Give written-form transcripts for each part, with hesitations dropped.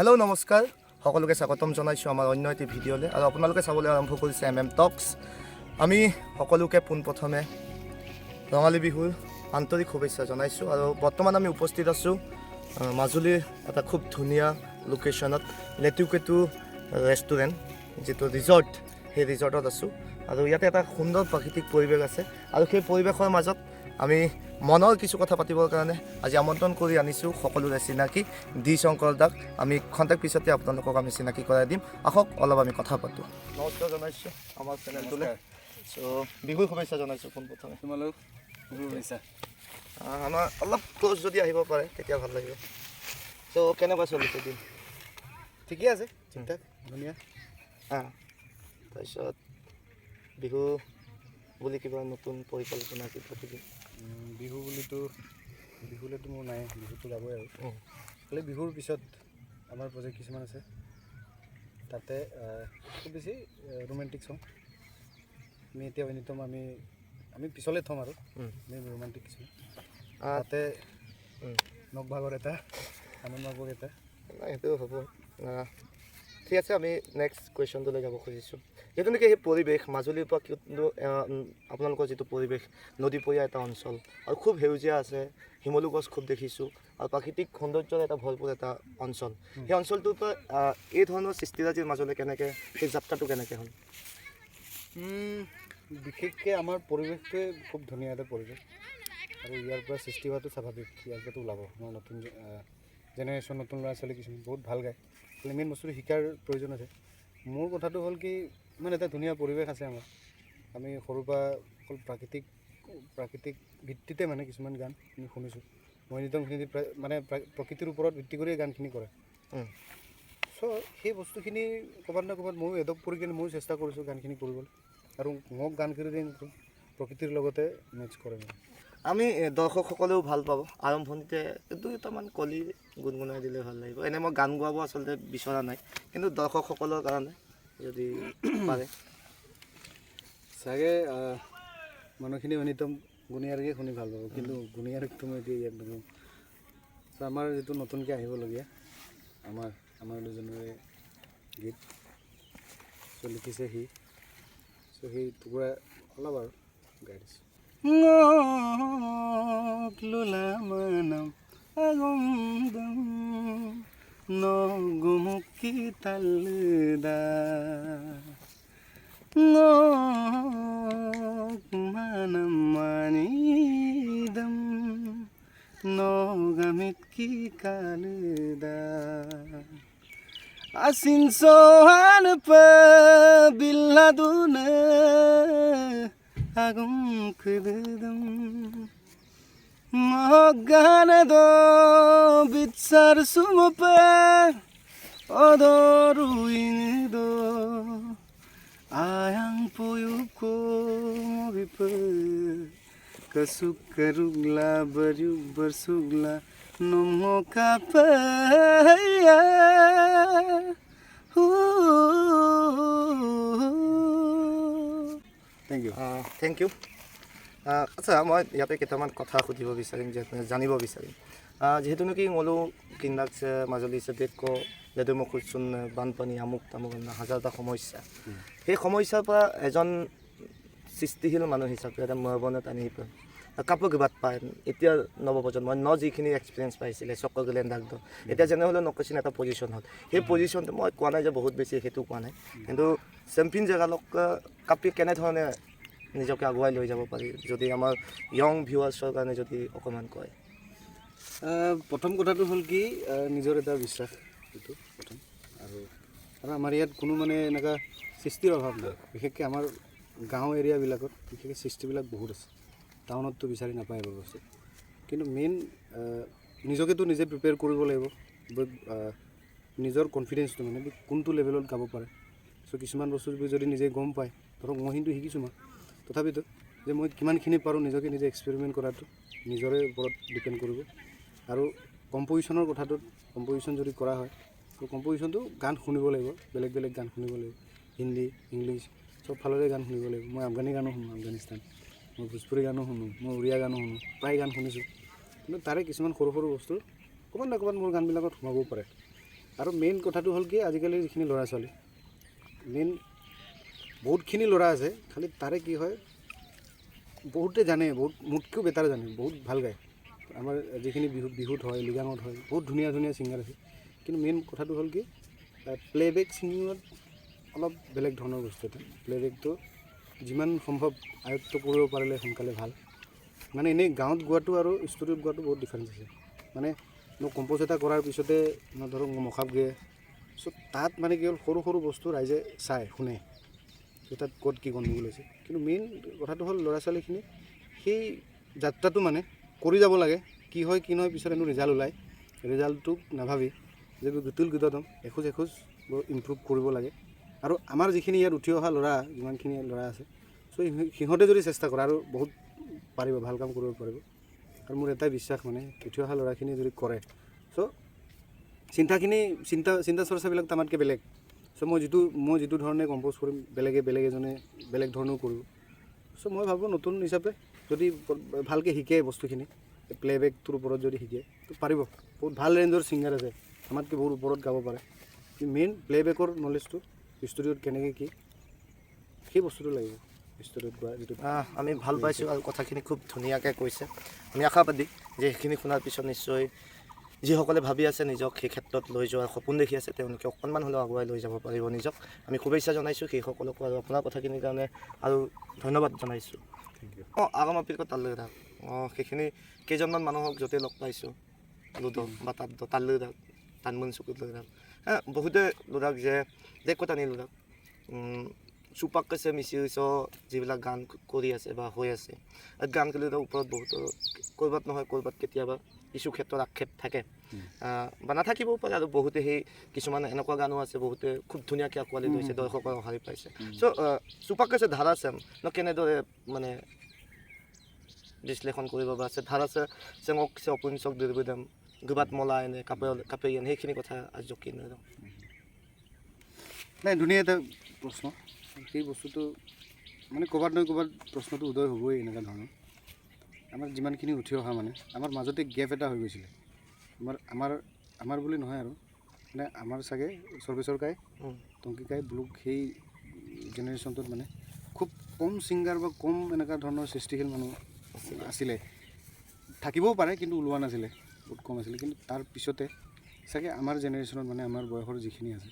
Hello', নমস্কাৰ, সকলোকে স্বাগতম জনাইছোঁ আমাৰ অন্য এটি ভিডিঅ'লৈ আৰু আপোনালোকে চাবলৈ আৰম্ভ কৰিছে এম এম টক্স। আমি সকলোকে পোনপ্ৰথমে ৰঙালী বিহুৰ আন্তৰিক শুভেচ্ছা জনাইছোঁ আৰু বৰ্তমান আমি উপস্থিত আছোঁ মাজুলীৰ এটা খুব ধুনীয়া লোকেশ্যনত, লেটুকেটু ৰেষ্টুৰেণ্ট যিটো ৰিজৰ্ট, সেই ৰিজৰ্টত আছোঁ। আৰু ইয়াতে এটা সুন্দৰ প্ৰাকৃতিক পৰিৱেশ আছে আৰু সেই পৰিৱেশৰ মাজত আমি মনৰ কিছু কথা পাতিবৰ কাৰণে আজি আমন্ত্ৰণ কৰি আনিছোঁ সকলোৰে চিনাকি ডি শংকৰ দাক। আমি খন্তেক পিছতে আপোনালোকক আমি চিনাকি কৰাই দিম। আহক, অলপ আমি কথা পাতোঁ। নমস্কাৰ জনাইছোঁ আমাৰ চেনেলটোলৈ। চ' বিহুৰ শুভেচ্ছা জনাইছোঁ পোনপ্ৰথমে। তোমালোক শুভেচ্ছা। আমাৰ অলপ ক্ল'জ যদি আহিব পাৰে, তেতিয়া ভাল লাগিব। চ' কেনেকুৱা চলিছে দিন? ঠিকে আছে, ঠিক ঠাক, ধুনীয়া। তাৰপিছত বিহু বুলি কিবা নতুন পৰিকল্পনা, কিবা কিবি? বিহু বুলিতো বিহুলেতো মোৰ নাই, বিহুটো যাবই আৰু। খালি বিহুৰ পিছত আমাৰ প্ৰজেক্ট কিছুমান আছে, তাতে খুব বেছি ৰোমেণ্টিক চং আমি এতিয়া এনিতম আমি আমি পিছলৈ থ'ম আৰু আমি ৰোমাণ্টিক কিছুমান তাতে নখভাগৰ এটা, আনন্দ মাৰ্গৰ এটা। নাই, সেইটো হ'ব। ঠিক আছে, আমি নেক্সট কুৱেশ্যনটোলৈ যাব খুজিছোঁ। যিটো নেকি সেই পৰিৱেশ মাজুলীৰ পৰা কিন্তু আপোনালোকৰ যিটো পৰিৱেশ, নদীপৰীয়া এটা অঞ্চল আৰু খুব সেউজীয়া আছে, শিমলু গছ খুব দেখিছোঁ আৰু প্ৰাকৃতিক সৌন্দৰ্যৰ এটা ভৰপূৰ এটা অঞ্চল। সেই অঞ্চলটোৰ পৰা এই ধৰণৰ সৃষ্টিৰাজিৰ মাজলৈ কেনেকৈ, সেই যাত্ৰাটো কেনেকৈ হ'ল? বিশেষকৈ আমাৰ পৰিৱেশটোৱে খুব ধুনীয়া এটা পৰিৱেশ আৰু ইয়াৰ পৰা সৃষ্টি হোৱাটো স্বাভাৱিক। ইয়াৰ পৰাতো ওলাব আমাৰ নতুন জেনেৰেশ্যন, নতুন ল'ৰা ছোৱালী কিছুমান বহুত ভাল গায়। খালি মেইন বস্তুটো শিকাৰ প্ৰয়োজন আছে। মোৰ কথাটো হ'ল কি, ইমান এটা ধুনীয়া পৰিৱেশ আছে আমাৰ। আমি সৰুৰ পৰা অকল প্ৰাকৃতিক প্ৰাকৃতিক ভিত্তিতে মানে কিছুমান গান আমি শুনিছোঁ। মইনিতমখিনি প্ৰায় মানে প্ৰকৃতিৰ ওপৰত ভিত্তি কৰিয়ে গানখিনি কৰে। চ' সেই বস্তুখিনি ক'ৰবাত না ক'ৰবাত ময়ো এডপ্ট কৰি কিনে ময়ো চেষ্টা কৰিছোঁ গানখিনি কৰিবলৈ আৰু মোক গানখিনি প্ৰকৃতিৰ লগতে মেচ কৰে মানে। আমি দৰ্শকসকলেও ভাল পাব। আৰম্ভণিতে দুটামান কলি গুণগুণাই দিলে ভাল লাগিব। এনেই মই গান গোৱাব আচলতে বিচৰা নাই, কিন্তু দৰ্শকসকলৰ কাৰণে যদি পাৰে। চাগে মানুহখিনি অনিতম গুণিয়াৰকে শুনি ভাল পাব, কিন্তু গুণিয়াৰকটো মই এতিয়া ইয়াত নকওঁ। চ' আমাৰ যিটো নতুনকৈ আহিবলগীয়া আমাৰ আমাৰ দুজনৰে গীত, চ' লিখিছে সি, চ' সেই টুকুৰা অলপ আৰু গাই দিছোঁ। Lola manam agumdam nogumuki talda ngok manam manidam nogamit ki kalda asin sohan pa billaduna agum kudum Moganado bitsar sumupe odoruindo ayang puyuko mobipe kasukarugla baryuk barsugla nomo kapaya. Thank you. Thank you. আচ্ছা, মই ইয়াতে কেইটামান কথা সুধিব বিচাৰিম, যিহেতু জানিব বিচাৰিম। যিহেতু নেকি ngolo কিন্দাকছে মাজুলী দেখো লেদুমুখুচোন বানপানী, আমুক তামুক হাজাৰটা সমস্যা। সেই সমস্যাৰ পৰা এজন সৃষ্টিশীল মানুহ হিচাপে এটা মৰবনে টানি কাপোৰ কিবাত পায়। এতিয়া নৱপ্ৰজন্মই ন যিখিনি এক্সপিৰিয়েঞ্চ পাইছিলে চক্ৰ গেলেন ডাকদ, এতিয়া যেনেহ'লেও নকৈছিল এটা পজিশ্যন হ'ল। সেই পজিশ্যনটো মই কোৱা নাই যে বহুত বেছি, সেইটো কোৱা নাই, কিন্তু চেম্পিয়ন জেগালক কাপি কেনেধৰণে নিজকে আগুৱাই লৈ যাব পাৰি, যদি আমাৰ য়ং ভিউৱাৰ্ছৰ কাৰণে যদি অকণমান কয়। প্ৰথম কথাটো হ'ল কি, নিজৰ এটা বিশ্বাস, সেইটো প্ৰথম। আৰু আৰু আমাৰ ইয়াত কোনো মানে এনেকুৱা সৃষ্টিৰ অভাৱ নাই। বিশেষকৈ আমাৰ গাঁও এৰিয়াবিলাকত বিশেষকৈ সৃষ্টিবিলাক বহুত আছে। টাউনততো বিচাৰি নাপায় এইবোৰ বস্তু। কিন্তু মেইন নিজকেতো নিজে প্ৰিপেয়াৰ কৰিব লাগিব, নিজৰ কনফিডেঞ্চটো মানে কোনটো লেভেলত গাব পাৰে। চ' কিছুমান বস্তু যদি নিজে গম পায়, ধৰক মই কিন্তু শিকিছোঁ, মই তথাপিতো যে মই কিমানখিনি পাৰোঁ, নিজকে নিজে এক্সপেৰিমেণ্ট কৰাটো নিজৰে ওপৰত ডিপেণ্ড কৰিব। আৰু কম্পজিশ্যনৰ কথাটোত, কম্পজিশ্যন যদি কৰা হয়, ত' কম্পজিশ্যনটো গান শুনিব লাগিব, বেলেগ বেলেগ গান শুনিব লাগিব, হিন্দী, ইংলিছ চব ফালৰে গান শুনিব লাগিব। মই আফগানী গানো শুনো, আফগানিস্তান, মই ভোজপুৰী গানো শুনো, মই উৰিয়া গানো শুনো, প্ৰায় গান শুনিছোঁ। কিন্তু তাৰে কিছুমান সৰু সৰু বস্তু ক'ৰবাত না ক'ৰবাত মোৰ গানবিলাকত সোমাবও পাৰে। আৰু মেইন কথাটো হ'ল কি, আজিকালি যিখিনি ল'ৰা ছোৱালী, মেইন বহুতখিনি ল'ৰা আছে, খালি তাৰে কি হয়, বহুতে জানে, বহুত মোতকৈও বেটাৰ জানে, বহুত ভাল গায়। আমাৰ যিখিনি বিহুত হয়, লৃগাঙত হয়, বহুত ধুনীয়া ধুনীয়া ছিংগাৰ আছে। কিন্তু মেইন কথাটো হ'ল কি, প্লে'বেক ছিংগিঙত অলপ বেলেগ ধৰণৰ বস্তু এটা। প্লে'বেকটো যিমান সম্ভৱ আয়ত্ব কৰিব পাৰিলে সোনকালে ভাল। মানে এনেই গাঁৱত গোৱাটো আৰু ষ্টুডিঅ'ত গোৱাটো বহুত ডিফাৰেঞ্চ আছে। মানে মই কম্প'জ এটা কৰাৰ পিছতে মই ধৰক মখাপ গে চ' তাত মানে কি হ'ল, সৰু সৰু বস্তু ৰাইজে চায়, শুনে যে তাত ক'ত কি গণ্ডগোল হৈছে। কিন্তু মেইন কথাটো হ'ল ল'ৰা ছোৱালীখিনি সেই যাত্ৰাটো মানে কৰি যাব লাগে। কি হয় কি নহয় পিছত এনেও ৰিজাল্ট ওলায়। ৰিজাল্টটোক নাভাবি যে গুতুল গুদম এখোজ এখোজ ইম্প্ৰুভ কৰিব লাগে। আৰু আমাৰ যিখিনি ইয়াত উঠি অহা ল'ৰা, যিমানখিনি ল'ৰা আছে, চ' সিহঁতে যদি চেষ্টা কৰে আৰু বহুত পাৰিব, ভাল কাম কৰিব পাৰিব। আৰু মোৰ এটাই বিশ্বাস, মানে উঠি অহা ল'ৰাখিনি যদি কৰে, চ' চিন্তা চৰ্চাবিলাক আমাতকৈ বেলেগ। চ' মই যিটো ধৰণে কম্প'জ কৰিম, বেলেগে বেলেগ এজনে বেলেগ ধৰণেও কৰিব। চ' মই ভাবোঁ নতুন হিচাপে যদি ভালকৈ শিকে বস্তুখিনি, প্লে'বেকটোৰ ওপৰত যদি শিকে তো পাৰিব। বহুত ভাল ৰেঞ্জৰ ছিংগাৰ আছে, আমাতকৈ বহুত ওপৰত গাব পাৰে। মেইন প্লে'বেকৰ নলেজটো, ষ্টুডিঅ'ত কেনেকৈ কি, সেই বস্তুটো লাগিব ষ্টুডিঅ'ত গোৱা যিটো। আমি ভাল পাইছোঁ আৰু কথাখিনি খুব ধুনীয়াকৈ কৈছে। আমি আশাবাদী যে সেইখিনি শুনাৰ পিছত নিশ্চয় যিসকলে ভাবি আছে নিজক সেই ক্ষেত্ৰত লৈ যোৱাৰ সপোন দেখি আছে, তেওঁলোকে অকণমান হ'লেও আগুৱাই লৈ যাব পাৰিব নিজক। আমি শুভেচ্ছা জনাইছোঁ সেইসকলকো আৰু আপোনাৰ কথাখিনিৰ কাৰণে আৰু ধন্যবাদ জনাইছোঁ। Thank you. অঁ, আগম আপিলক তালৈ থাক। অঁ, সেইখিনি কেইজনমান মানুহক য'তে লগ পাইছোঁ, লুডো বা তাত তালৈ থাক, তানমন চকুত লৈ থাক, হা বহুতে লুডাক যে দেখ টানি লুডাক চুপাকছে মিচিছ যিবিলাক গান কৰি আছে বা হৈ আছে, গান খেলিৰ ওপৰত বহুতো ক'ৰবাত নহয় ক'ৰবাত কেতিয়াবা কিছু ক্ষেত্ৰত আক্ষেপ থাকে বা নাথাকিবও পাৰে। আৰু বহুতে সেই কিছুমান এনেকুৱা গানো আছে, বহুতে খুব ধুনীয়াকৈ আঁকোৱালি লৈছে, দৰ্শকৰ সঁহাৰি পাইছে। চ' চুপাকছে ধাৰা চেম ন কেনেদৰে মানে বিশ্লেষণ কৰিব বা আছে ধাৰা চেঙক অপুঞ্চক দুৰ্বিদম গোবাত মলা এনে কাপে কাপে সেইখিনি কথা আজি কি নাই, ধুনীয়া এটা প্ৰশ্ন। সেই বস্তুটো মানে ক'ৰবাত নহয় ক'ৰবাত প্ৰশ্নটো উদয় হ'বই। এনেকুৱা ধৰণৰ আমাৰ যিমানখিনি উঠি অহা, মানে আমাৰ মাজতে গেপ এটা হৈ গৈছিলে। আমাৰ আমাৰ আমাৰ বুলি নহয় আৰু, মানে আমাৰ চাগে সৰ্বেশ্বৰ কাই, টংকী কাই, ব্লুক, সেই জেনেৰেশ্যনটোত মানে খুব কম ছিংগাৰ বা কম এনেকুৱা ধৰণৰ সৃষ্টিশীল মানুহ আছিলে। থাকিবও পাৰে কিন্তু ওলোৱা নাছিলে, বহুত কম আছিলে। কিন্তু তাৰ পিছতে চাগে আমাৰ জেনেৰেশ্যনত, মানে আমাৰ বয়সৰ যিখিনি আছে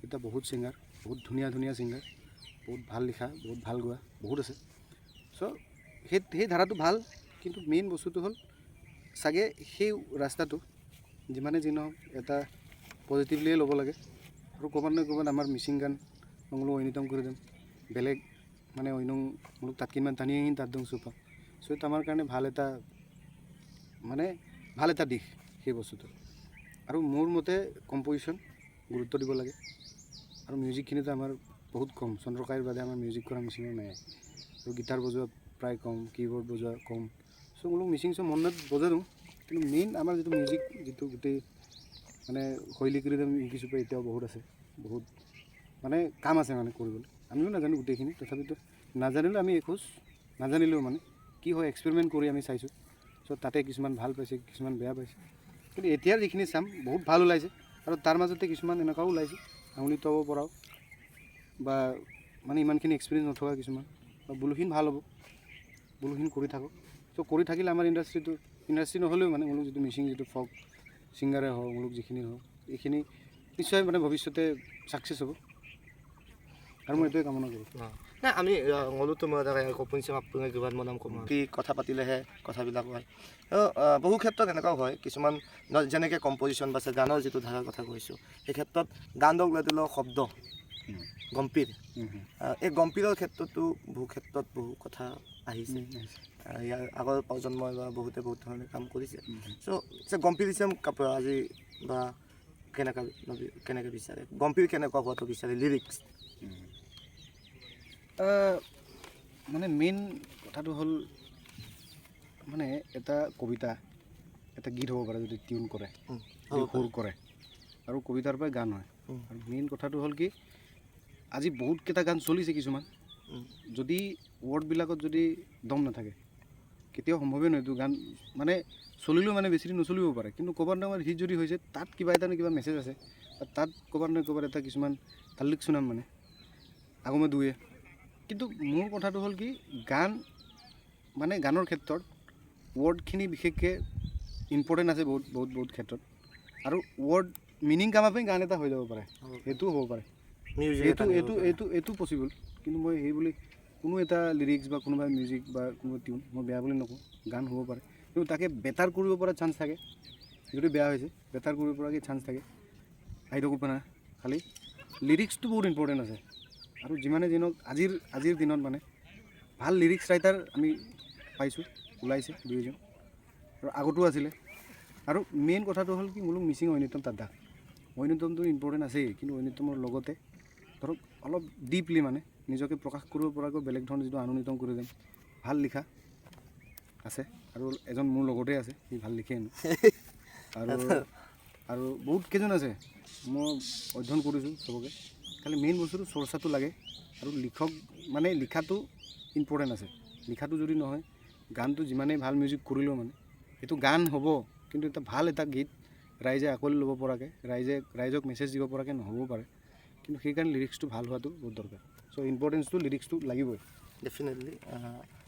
এতিয়া, বহুত ছিংগাৰ, বহুত ধুনীয়া ধুনীয়া ছিংগাৰ, বহুত ভাল লিখা, বহুত ভাল গোৱা বহুত আছে। চ' সেই ধাৰাটো ভাল। কিন্তু মেইন বস্তুটো হ'ল চাগে সেই ৰাস্তাটো যিমানে যি নহওক এটা পজিটিভলিয়ে ল'ব লাগে। আৰু ক'ৰবাত নহয় ক'ৰবাত আমাৰ মিচিং গান মোক ঐনিতম কৰি দিম, বেলেগ মানে অন্য মোক তাত কিমান টানি আহি তাত দিওঁ চোপা। চ' এইটো আমাৰ কাৰণে ভাল এটা, মানে ভাল এটা দিশ সেই বস্তুটো। আৰু মোৰ মতে কম্প'জিশ্যন গুৰুত্ব দিব লাগে। আৰু মিউজিকখিনিতো আমাৰ বহুত কম, চন্দ্ৰকাইৰ বাদে আমাৰ মিউজিক কৰা মিচিঙৰ নাই। আৰু গীটাৰ বজোৱা প্ৰায় কম, কীবৰ্ড বজোৱা কম। চ' বোলো মিচিং চব মনত বজাই দিওঁ, কিন্তু মেইন আমাৰ যিটো মিউজিক, যিটো গোটেই মানে শৈলী কৰি শিকিছোঁ, এতিয়াও বহুত আছে, বহুত মানে কাম আছে মানে কৰিবলৈ। আমিও নাজানো গোটেইখিনি, তথাপিতো নাজানিলেও আমি এখোজ নাজানিলেও মানে কি হয় এক্সপেৰিমেণ্ট কৰি আমি চাইছোঁ। চ' তাতে কিছুমান ভাল পাইছে, কিছুমান বেয়া পাইছে। কিন্তু এতিয়াৰ যিখিনি চাম বহুত ভাল ওলাইছে। আৰু তাৰ মাজতে কিছুমান এনেকুৱাও ওলাইছে আঙুলি তোৱাব পৰাও বা মানে ইমানখিনি এক্সপিৰিয়েঞ্চ নথকা কিছুমান, বা বোলোখিনি ভাল হ'ব, বোলোখিনি কৰি থাকক। চ' কৰি থাকিলে আমাৰ ইণ্ডাষ্ট্ৰিটো, ইণ্ডাষ্ট্ৰি নহ'লেও মানে মোলোক যিটো মিচিং যিটো ফক ছিংগাৰে হওক, মোলোক যিখিনি হওক, এইখিনি নিশ্চয় মানে ভৱিষ্যতে ছাকচেছ হ'ব আৰু মই এইটোৱে কামনা কৰোঁ। নাই, আমি ngoluতো মই কপুঞ্চি মাপুঙে কিবা মনাম কম কি কথা পাতিলেহে কথাবিলাক হয়। বহু ক্ষেত্ৰত এনেকুৱাও হয়, কিছুমান যেনেকৈ কম্পজিশ্যন বা গানৰ যিটো ধাৰাৰ কথা কৈছোঁ, সেই ক্ষেত্ৰত গান দক লাগিলেও শব্দ গম্ভীৰ, এই গম্ভীৰৰ ক্ষেত্ৰতো বহু ক্ষেত্ৰত বহু কথা আহিছে। ইয়াৰ আগৰ প্ৰজন্মই বা বহুতে বহুত ধৰণে কাম কৰিছে। চ' গম্ভীৰিজম কাপোৰ আজি বা কেনেকুৱা কেনেকৈ বিচাৰে, গম্ভীৰ কেনেকুৱা হোৱাটো বিচাৰে লিৰিক্স? মানে মেইন কথাটো হ'ল মানে এটা কবিতা এটা গীত হ'ব পাৰে যদি টিউন কৰে, যদি সুৰ কৰে, আৰু কবিতাৰ পৰাই গান হয়। আৰু মেইন কথাটো হ'ল কি, আজি বহুতকেইটা গান চলিছে, কিছুমান যদি ৱৰ্ডবিলাকত যদি দম নাথাকে কেতিয়াও সম্ভৱেই নহয়। এইটো গান মানে চলিলেও মানে বেছি দিন নচলিব পাৰে, কিন্তু ক'ৰবাত নহয় হিট যদি হৈছে তাত কিবা এটা নে কিবা মেছেজ আছে, তাত ক'ৰবাত নহয় ক'ৰবাত এটা কিছুমান তাল্লিক চুনাম মানে আগমে দুয়ে। কিন্তু মোৰ কথাটো হ'ল কি, গান মানে গানৰ ক্ষেত্ৰত ৱৰ্ডখিনি বিশেষকৈ ইম্পৰ্টেণ্ট আছে বহুত বহুত বহুত ক্ষেত্ৰত। আৰু ৱৰ্ড মিনিং কামাপেই গান এটা হৈ যাব পাৰে, সেইটোও হ'ব পাৰে। মিউজিক এইটো এইটো এইটো এইটো পচিবল। কিন্তু মই সেই বুলি কোনো এটা লিৰিক্স বা কোনোবা মিউজিক বা কোনোবা টিউন মই বেয়া বুলি নকওঁ, গান হ'ব পাৰে। কিন্তু তাকে বেটাৰ কৰিব পৰা চান্স থাকে, যদি বেয়া হৈছে বেটাৰ কৰিব পৰাকৈ চান্স থাকে, আহি থাকোঁ না। খালি লিৰিক্সটো বহুত ইম্পৰ্টেণ্ট আছে। আৰু যিমানে দিনক আজিৰ দিনত মানে ভাল লিৰিক্স ৰাইটাৰ আমি পাইছোঁ, ওলাইছে দুই এজন, আৰু আগতো আছিলে। আৰু মেইন কথাটো হ'ল কি, মোলো মিচিং ঐনিতম তাদা ঐনিতমটো ইম্পৰ্টেণ্ট আছেই, কিন্তু ঐনিতমৰ লগতে ধৰক অলপ ডিপলি মানে নিজকে প্ৰকাশ কৰিব পৰাকৈ বেলেগ ধৰণৰ যিটো আনুনিতম কৰি যাম, ভাল লিখা আছে। আৰু এজন মোৰ লগতে আছে, সি ভাল লিখে হেনো। আৰু আৰু বহুত কেইজন আছে, মই অধ্যয়ন কৰিছোঁ চবকে। খালি মেইন বস্তুটো চৰ্চাটো লাগে। আৰু লিখক মানে লিখাটো ইম্পৰ্টেণ্ট আছে। লিখাটো যদি নহয়, গানটো যিমানেই ভাল মিউজিক কৰিলেও মানে সেইটো গান হ'ব, কিন্তু এটা ভাল এটা গীত ৰাইজে আঁকোৱালি ল'ব পৰাকৈ, ৰাইজক মেছেজ দিব পৰাকৈ নহ'বও পাৰে। কিন্তু সেইকাৰণে লিৰিক্সটো ভাল হোৱাটো বহুত দৰকাৰ। চ' ইম্পৰ্টেঞ্চটো লিৰিক্সটো লাগিবই। ডেফিনেটলি।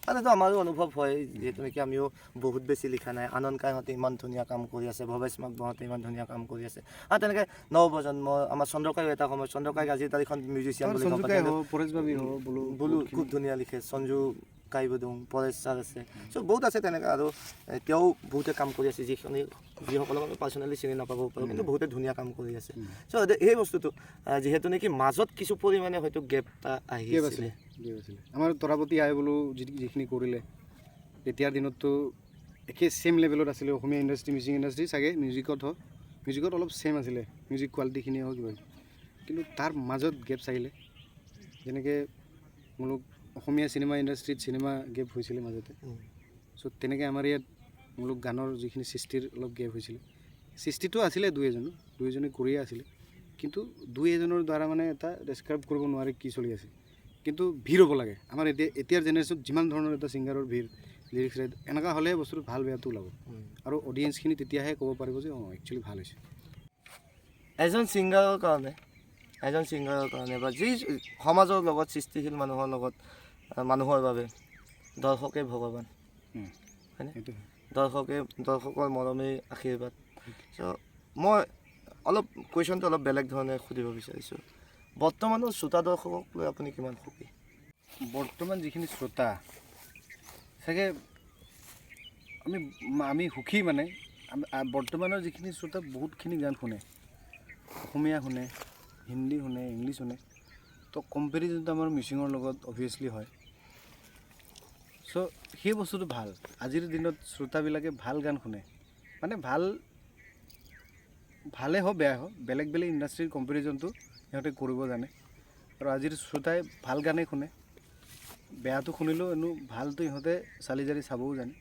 আৰু এইটো আমাৰো অনুভৱ হয়, যিহেতু নেকি আমিও বহুত বেছি লিখা নাই। আনন্দ কাইহঁতে ইমান ধুনীয়া কাম কৰি আছে, ভৱেশ মাকবহঁতে ইমান ধুনীয়া কাম কৰি আছে। আৰু তেনেকৈ নৱপ্ৰজন্ম আমাৰ চন্দ্ৰকায়ো এটা সময়ত, চন্দ্ৰকাইক আজিৰ তাৰিখত মিউজিচিয়ান বুলি গম পায়, সঞ্জু কাই কিন্তু হ'ব, পৰেশ বাবী হ'ব, বোলো বোলো খুব ধুনীয়া লিখে, সঞ্জু কাইবুদুং, পৰেশ ছাৰ আছে, চ' বহুত আছে তেনেকৈ। আৰু তেওঁ বহুতে কাম কৰি আছে, যিসকলক আমি পাৰ্চনেলি চিনি নাপাব পাৰোঁ, কিন্তু বহুতে ধুনীয়া কাম কৰি আছে। চ' সেই বস্তুটো যিহেতু নেকি মাজত কিছু পৰিমাণে হয়তো গেপ এটা গেপ আহিছিলে। আছিলে, গেপ আছিলে। আমাৰ তৰাপতি আই বোলো যিখিনি কৰিলে তেতিয়াৰ দিনততো একে ছেইম লেভেলত আছিলে অসমীয়া ইণ্ডাষ্ট্ৰি, মিচিং ইণ্ডাষ্ট্ৰি চাগে মিউজিকত হওক, মিউজিকত অলপ ছেইম আছিলে, মিউজিক কোৱালিটিখিনিয়ে হওক কিবা। কিন্তু তাৰ মাজত গেপছ আহিলে, যেনেকৈ মোলোক অসমীয়া চিনেমা ইণ্ডাষ্ট্ৰিত চিনেমা গেপ হৈছিলে মাজতে। চ' তেনেকৈ আমাৰ ইয়াত মোলোক গানৰ যিখিনি সৃষ্টিৰ অলপ গেপ হৈছিলে। সৃষ্টিটো আছিলে দুই এজনৰ, দুই এজনে কৰিয়ে আছিলে, কিন্তু দুই এজনৰ দ্বাৰা মানে এটা ডেছক্ৰাইব কৰিব নোৱাৰি কি চলি আছে। কিন্তু ভিৰ হ'ব লাগে। আমাৰ এতিয়াৰ জেনেৰেশ্যনত যিমান ধৰণৰ এটা ছিংগাৰৰ ভিৰ, লিৰিক্স ৰাইট, এনেকুৱা হ'লেহে বস্তুটো ভাল বেয়াটো ওলাব। আৰু অডিয়েঞ্চখিনি তেতিয়াহে ক'ব পাৰিব যে অঁ একচুৱেলি ভাল হৈছে। এজন ছিংগাৰৰ কাৰণে, এজন ছিংগাৰৰ কাৰণে বা যি সমাজৰ লগত সৃষ্টিশীল মানুহৰ লগত, মানুহৰ বাবে দৰ্শকে ভগৱান, হয়নে? সেইটো হয়। দৰ্শকৰ মৰমেই আশীৰ্বাদ। চ' মই অলপ কুৱেশ্যনটো অলপ বেলেগ ধৰণে সুধিব বিচাৰিছোঁ, বৰ্তমানৰ শ্ৰোতা দৰ্শকক লৈ আপুনি কিমান সুখী? বৰ্তমান যিখিনি শ্ৰোতা চাগে আমি সুখী, মানে বৰ্তমানৰ যিখিনি শ্ৰোতা বহুতখিনি গান শুনে, অসমীয়া শুনে, হিন্দী শুনে, ইংলিছ শুনে। তো কম্পেৰিজনটো আমাৰ মিচিঙৰ লগত অভিয়াছলি হয়। চ' সেই বস্তুটো ভাল। আজিৰ দিনত শ্ৰোতাবিলাকে ভাল গান শুনে, মানে ভালে হওক বেয়াই হওক, বেলেগ বেলেগ ইণ্ডাষ্ট্ৰীৰ কম্পেৰিজনটো সিহঁতে কৰিব জানে। আৰু আজিৰ শ্ৰোতাই ভাল গানেই শুনে, বেয়াটো শুনিলেও এনেও ভালটো ইহঁতে চালি জাৰি চাবও জানে।